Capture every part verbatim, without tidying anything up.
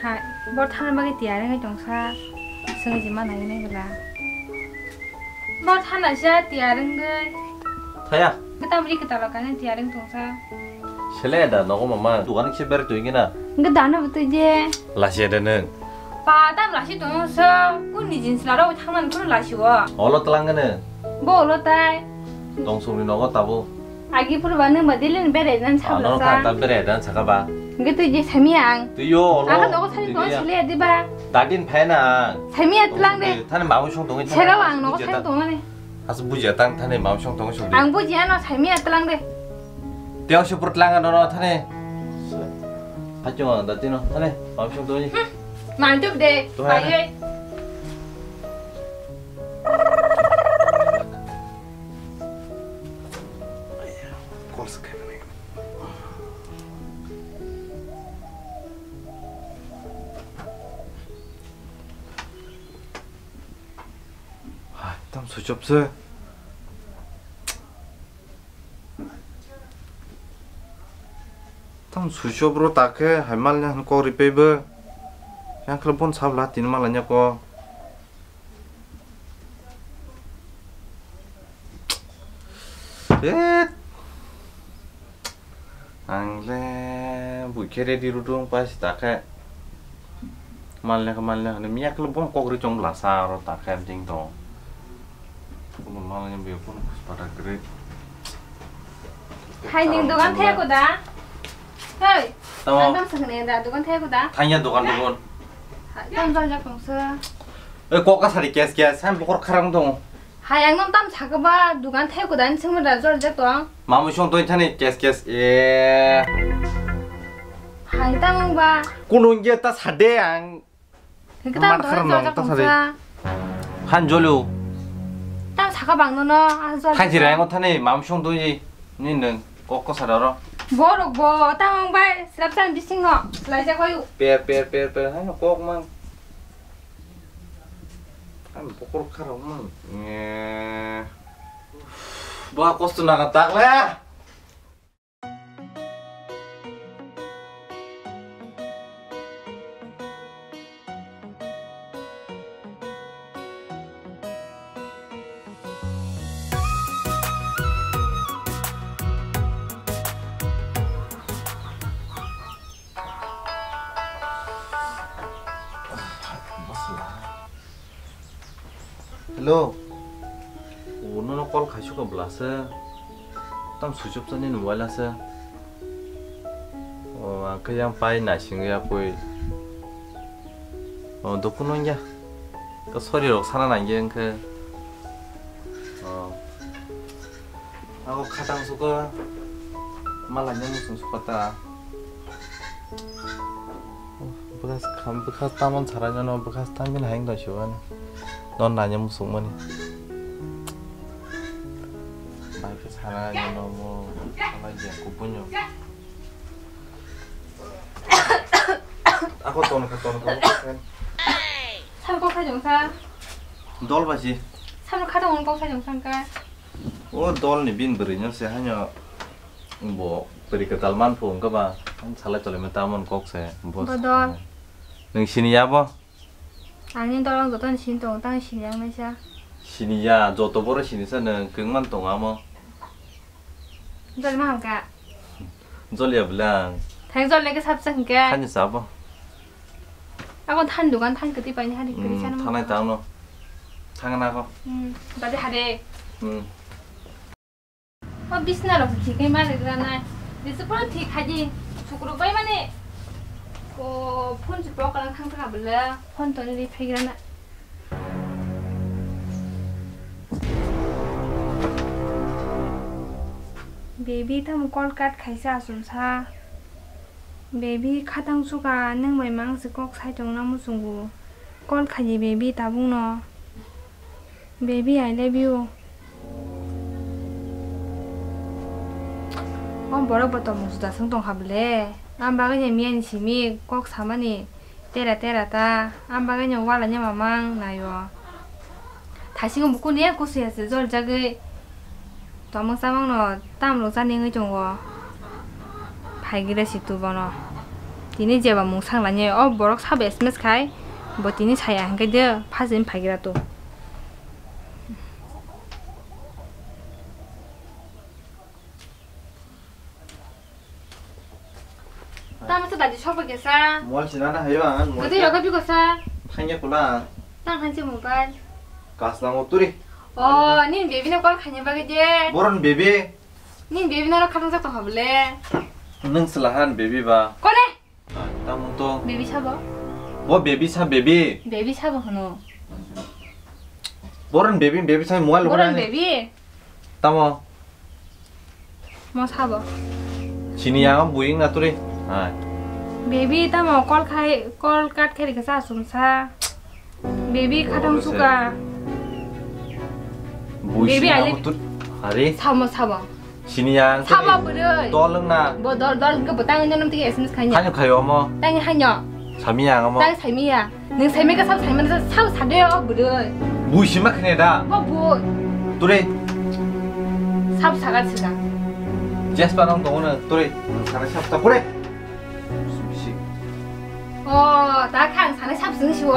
Hai, bor thana bagwi tiyar wngwi tongsa, swngwi se mana hwnwi hwla. Bor thana sia tiyar wngwi. Thaya. Kwtam ri kwtalo kainwi tiyar wng tongsa. Sele da nogo mama, dugan khe ber twi gina. Hwnkhe dano bo twi je. Lasi da nung. Pa tam lasi tongsa, kuni jin sila rok thangman kunu lasi o. Olo tlang gana. Bo olo tai. Tong sumni nogo tabo. Agi purba nung ba dilin bere nan sabla sa. Ano kanta bere dan saka ba. Hwnkhe twi je sami ang. Twi yo olo. Ang nogo sani tong sele diba. Dadin phaina ang. Sami atlang de. Thani mamu song tongwi. Sero ang nogo sani tong ne. Asuk bujiya tang thani mamu song tong song. Ang bujiya no sami atlang de. Tiang sipur tlang no no thani. Hacho ang da tino thani mamu song tong. Mantup de. Pai. Call se khaimani. Hai, tam switch off se. Tam switch off ro ta khe hai mal ni han kok ri paibo. Yang khle bon sabla tin mal nya ko. Eh. Ang le buikhe ready rudung pas ta khe. Mal le mal le hwnwi miya khe bon kok ri chong bla sa ro ta khe ding dong. Kuno mal le be kun kus pada gre. Hai ning dogan the ko da? Hei. Tamo. Ang tam sakne da dogan the ko da? Thanya dogan dogan. Hai, tam jal jak tong sa. Eh, kok ka sari kes kes, han bokor kharang dong. Hai, ang nang tam saka ba, dugan thai kudan sengma da jor jak tong. Mamu song toi thani kes kes, e. Hai, tam ba. Kunung ge ta sade ang. Hingke tam mar doi kharang jor nong jak ta tong sade. Sa. Han jolu. Tam saka bang no no, ang jor. Thansi jak rai tong. Ngo thani, mamu song toi ni nung kok ko sara ro. Borok bo, tam ang bai, slap chan bising no, slai jak bai u. Per, per, per, per, hai no kok mang. Ang bokhorok kharok mang. Eh. Ba kosto naga tak le. Hello. O, nono call khaisukha bwlasa. Tam switch off chani mobile asa. O, ang khe yang pai naisingwi apui. O, dukhu nungya. Ka sorry rok sana nangya wngkhe. O. Ako khatang suka malanya musung suka ta. Bwkha, bwkha tamon sarai nono bwkha tamhin hayung dai siwani. Non nanya musung mani. Bai khe sarai nono mo salai dia kupunyo. Ako ton kha ton kha. Sam kok khai jong sa. Dol basi. Sam kha ton kok khai jong sa ka. O dol ni bini bwrwi no se haino bo bwrwi kwtal man phu wngkha ba, ang salai tolai ma tamon kok se bo. Bo dol. Nwng sini ya bo? Ang ni dol ang joto ni sini tongo, tang sini yang naisa. Sini ya, joto boro sini sa nwng kwng man tongo amo. Dol ma hamka. Jol ya bwle ang. Thang jol le ke sap sa hingke. Thani sa bo. Ako than dukan than kwtwi paini hani kwrwi chana. Hmm, thanai tang no. Thang na ko. Hmm, bade hade. Hmm. O bisna rok se thik khai ma regra nai. Jesu phone thik khai di. Sukruk bai mani. Ko phone se pok lang thang thang bwle. Phone to ni ri phai gra na. Baby tamo call cut khaisa aswk sa. Baby khatang suka nwng bai mang se kok sai tongna muchungo. Call khai di baby tabuk no. Baby, I love you. O borok bo tongmung juda swng tong kha bwle. Ang bagwi ni miya ni simi kok samani. Tera tera ta, ang bagwi no wala ni mamang naio. Thasingo buku ni kusu ya se jor jagwi. Tomong samang no tam rok jani wngwi tongo. Phaigira si tu bono. Tini jeba mung sang lani o borok sabo S M S khai. Bo tini saya hingke de phajin phaigira tu. Tamo se dadi sobo kesa. Mol sinana hayo ang mol. Gadi rogo biko sa. Thangya kula. Tang hanse mobile. Kaslango turi. O, nin baby no call khanya bagwi de. Boron baby. Nin baby no khatang jak tong habole. Nung selahan baby ba. Kone? Tamo to. Baby sabo? Bo baby sa baby. Baby sabo hono. Boron baby baby sa mobile. Boron baby. Tamo. Mo sabo. Sini yang buing na turi. Hai. Baby tamo call khai, call cut khai rikha sa sumsa. Baby khatang suka. Baby ali. Hari. Samo sabo. Sini yang. Sabo bwrwi. Dol wng na. Bo dol dol ke bwtang nang tigi S M S khanya. Hanyo khayo mo. Tang hanyo. Sami yang mo. Tang sami ya. Nung saimai ka sab saimai sa sab sade o bwrwi. Bui sima khne da. Bo bui. Ture. Sab sagar sida. Jespa nong tongo na ture. Sana sab ta kure. Bisi. O, ta khang sana sab sing siwo.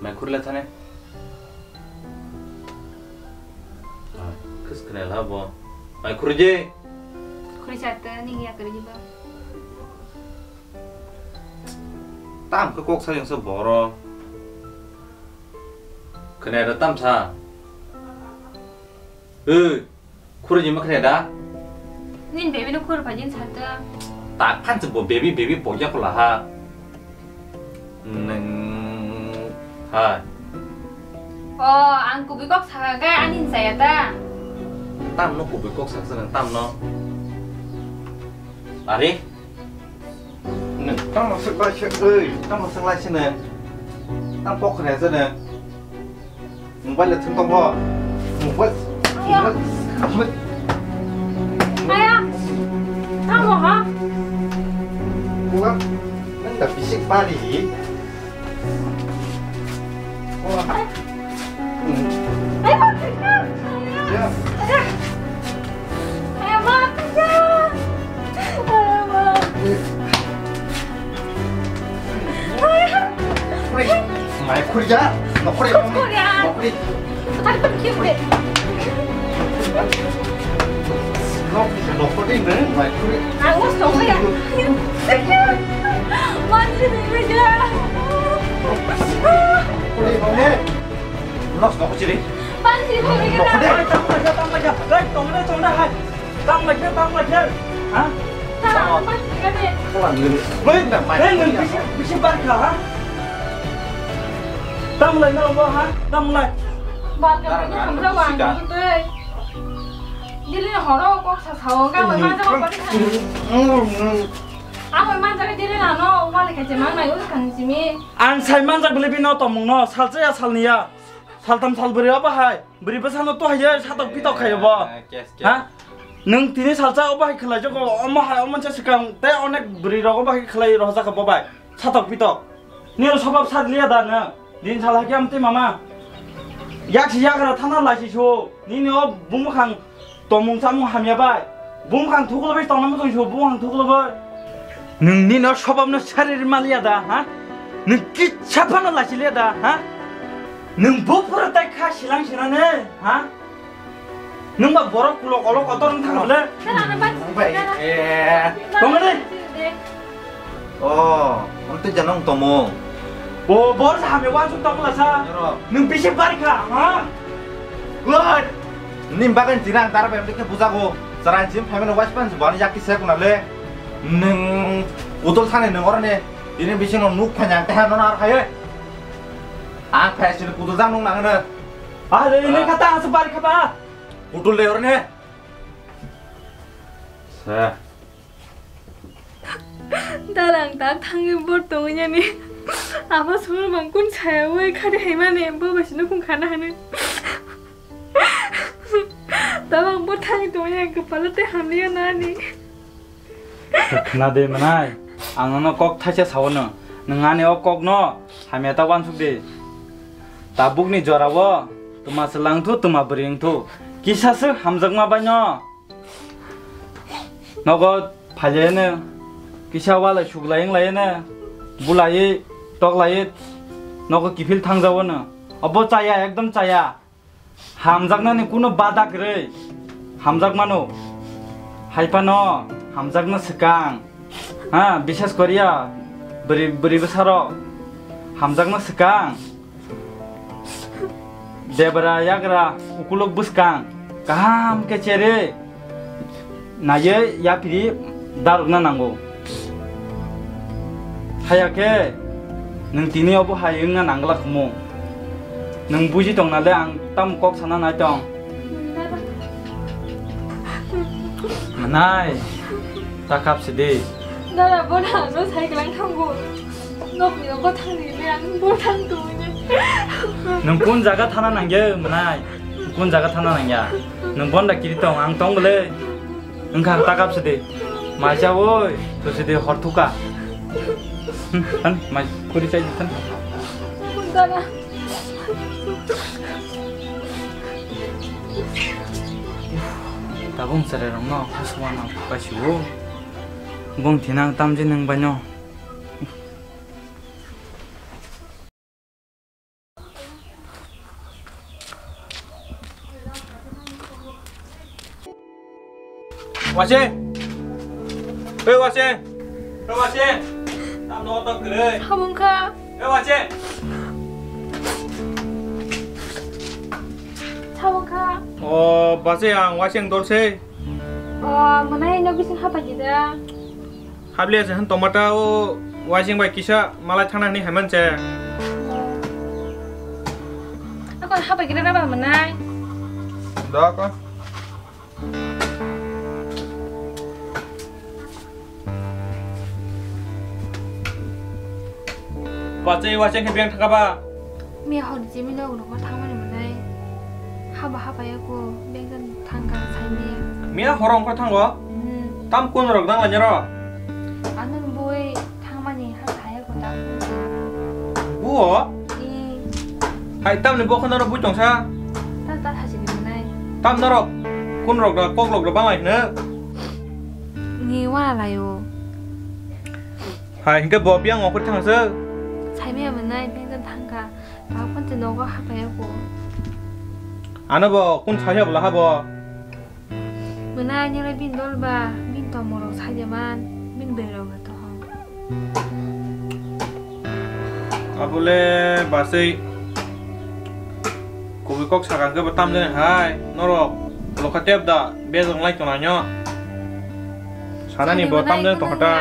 Mai khurle thane. Khis khne la bo. Mai khurje. Khuri chatta ni ya kari ba. Tam khe kok sa yang se boro. Khne da tam sa. Ui, khuri jima khne da? Nin baby no khur phajin sata. Tak phan se bo baby, baby bo ya kula ha. Neng ha. O, ang kubui kok saka ga anin saya ta. Tam no kubui kok saksa nang tam no. Are? Neng tamo se lai se, oi, tamo se lai se ne. Tam kok khne se ne. Mobile le thung tong bo. Mobile. Aya. Mobile. Aya. Tamo ha? Buka. Nang da bisik bari. Buka. Aya. Ya. Aya. Aya, ma, aya. Aya, ma. Aya. Mai khurja, nokori. Khurja. Nokori. Bukan pergi, Bunda. Nok, nokori ne, mai khuri. Aku suka ya. Mandi di meja. Khuri, nokori. Nos, nokori. Pansi, pansi. Tang laja, tang laja, hai. Tang laja, tang laja. Ha? Tang, pansi, kami. Kalang dulu. Loi na, mai. Loi, loi, bisi, bisi barka, ha? Tang lai na, ha? Tang lai. Barka, tang lai. Dili horo kok sa sao, ga, wai, ma, jabo, pari, ha? Amo manjak diri nano wali kache mang nai ul khang simi. Ang sai manjak bele bino tomung no salsa ya salni ya. Saltam salbri obo hai. Bri bwsano to haye satok pitok khayo bo. Eh, kes, kes. Ha? Nwng tini salsa obo hai khlai jago, omo hai omo se swkang tei onek bri rok obo hai khlai rw jak bo bai. Satok pitok. Nini swbab sak liya da nwng? Din sal hakhe amtwi mama. Yak si yagra thana lai si su. Nini o bumukhang tomung chamung hamya bai. Bumukhang thuklobwi tongna muchung su, bumukhang thuklobwi. Nwng nini o swbab no sari ri maliya da, ha? Nwng kisa phano lai si liya da, ha? Nwng buphuru tai kha silang sinane, ha? Nwng ba borok kulok olok kotor wng thang le. Bai, eh. Tong le. Oh, ang twi janong tomung. Bo, bor sa hame wansuk tong la sa. Nero. Nwng bisi bari kha, ha? Good. Nim bagan tirang tara bai amtwi khe bujago. Charan jim phaimano waispan jibani yakti se kuna le. Nwng utul thani nwng oroni. Ini bising nwng nuk phanya teha nono ar khaye. Ang phaisini putul jang nung nangno. Ah, le, le, kata, asa bari kaba. Putul de orne. Sa. Darang tak thangwi bor tongwi yani. Abo sumur bang kun saya wai khari hai mane bo bai sino kun khana hane. Tabang bor thangwi tongwi yang kepala te hamya nani. Khna de manai, ang nono kok thaisa sawano. Nwng ani o kokno hamya ta wansuk de. Tabukni jorao twma se langthu, twma bwrwi wngthu. Kisa se hamjakma baino. Nogo phailaiano, kisa walai suklai wnglaiano, bulaiwi toklaiwi nogo kiphil thangjawano. Obo chaya, ekdom chaya. Hamjaknani kuno bada kwrwi. Hamjakmano. Haiphano hamjakna swkang. Ha, bishes koriya bwrwi, bwrwi bwsarok. Hamjakna swkang. Debra yagra ukuluk bwskang kaham khe chere naiye yapiri darukna nango. Haya khe nwng tini obo hai wngna nangla khumu. Nwng buji tongna le ang tam kok sana nai tong. Manai, ta kap sidi. Dara, bo na, no cycle ang thango. Nok ni, bo thang ni, be ang bo thang tu ni. Nwng kun jaga thana nangya, manai? Kun jaga thana nangya? Nwng bonda kiri tong, ang tong bole. Wngkha ta kap sidi. Maisa oi, to sidi hor thuka. Hmm, than, mai, khuri chai than. Dara. Tabung chwrai rokno hoswana paisiwo. Bung thinang tamjinang baino. Wasing! Hei, Wasing! Hei, Wasing! Tam no to kwrwi. Samung kha. Hei, Wasing! Samung kha. O, Basing, ang Wasing dol se. O, mwnai no bising hapai di da. Habliya se han tomata o Wasing bai kisa malai thangna hwnwi haiman se. Ako hapai kira raba mwnai. Da ko. Bachai Wasing khe beng thangkha ba? Miya hor jimi no ulo ko thangmani mwnai. Haba haba ya ko beng jan thangkha sai miya. Miya horo ongkha thango? Hmm. Tam kun rok dang lanya ro? Ano boi thangmani ha saya ko tam. Buo? Hmm. Hai tam ni bokho noro bui tongsa? Ta ta hasi ni mwnai. Tam norok kun rok da kok lok da banglai hne? Ni wa layo. Hai, hingke bo biyang ongkhor thangsa? Saimaya mwnai, beng jan thangkha. Ba phone se nogo hapaya ko. Ano bo kun saya bwla habo? Mwnai, nilai bin dol ba, bin tomorok sajaman, bin berok to hong. Abole basai. Kubui kok sakang khe bo tamjani hai, norok lokha tep da, bejong lai tongnai no. Sanani bo tamjani tongkha ta.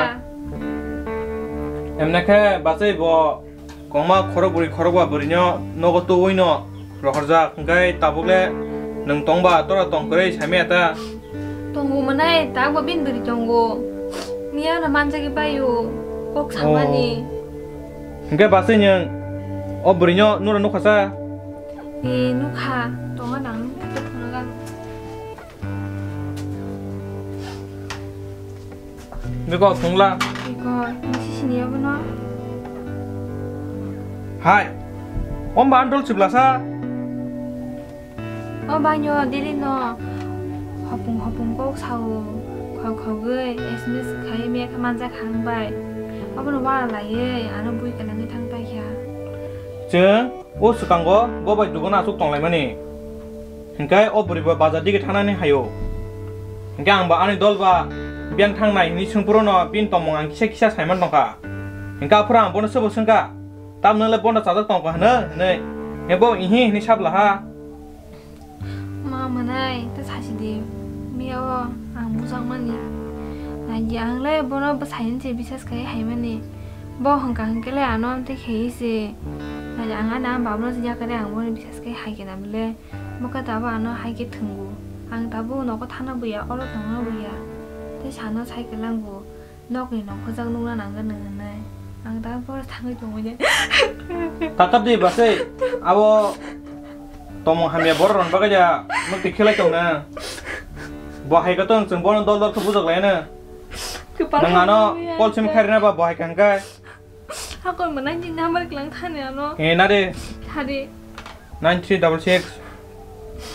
Emne khe bachai bo kongma khorok bwrwi khorok ba bwrwi no nogo tuwi no rohorjak, hwnkhe tabuk le nwng tongba tora tong kwrwi saimaya ta. Tongo mwnai, tabuk bo bini bwrwi tongo. Miya no manjagwi paio, kok samani. Hwnkhe bachai nwng o bwrwi no nura nukha sa? Ni nukha, tongo nang nukha. Beko thungla. Beko, nisi sini abono? Hai, om ba andol chibla sa? O banyo, dili no hopung hopung kok sao, khok khogwi S M S khai me kha manja khang bai. Abono wala laiye, ano bui kana ni thang pai kha. Chwng o swkango bo bai duguna aswk tonglaimani. Hinkhe o bwrwi bo bazar dige thanani haio. Hinkhe ang bo ani dol ba biyang thangnai hinwi swngphuru no bini tongmung ang kisa kisa saiman tongkha. Hinkhe aphuru ang bono swbo swngkha, "Tamno le bono chajak tongkha hwnwi?" hwnwi. Hinkhe bo ihi hinwi sabla ha. Ma mwnai, ta sasi di. Miya o ang bujakmani. Nai di ang le bono bwsai se bisas khai haimani. Bo hwnkha hwnkhe le ano amtwi khei se. Ang ani ama babono sijak khe ang bono bisas khe hai khe na bole. Bokhe tabo ano hai khe thwngo. Ang tabo nogo thangna buya, oro tongna buya. Tei sano sai khe lango. Nokni nongkhorjak nukna nangani hwnwi. Ang da boro thangwi tongwi de. Kakap di basai, abo tomong hamya borok rok bagwi ya, mukti khelai tong na. Bo hai khe tong chwng bono dol dol khe bujak lai na. Kwpal nang ano hamya call sim ya. Khairina ba bo hai khe hwnkhe. Hakon bo nine number klang thani ano. Eh, na de. Thari. Nine three double six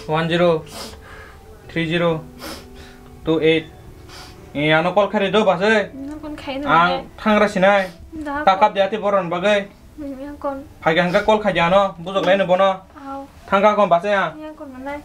one zero three zero two eight. Eh, ano call khairi do basai. Nokon khaino. Ang thangra sinai. Da. Takap de ati boron bagwi. Hmm, yang kon. Phai hangka call khaidi ano, bujok laino bono. Au. Thangka kon basai ang. Yang kon manai.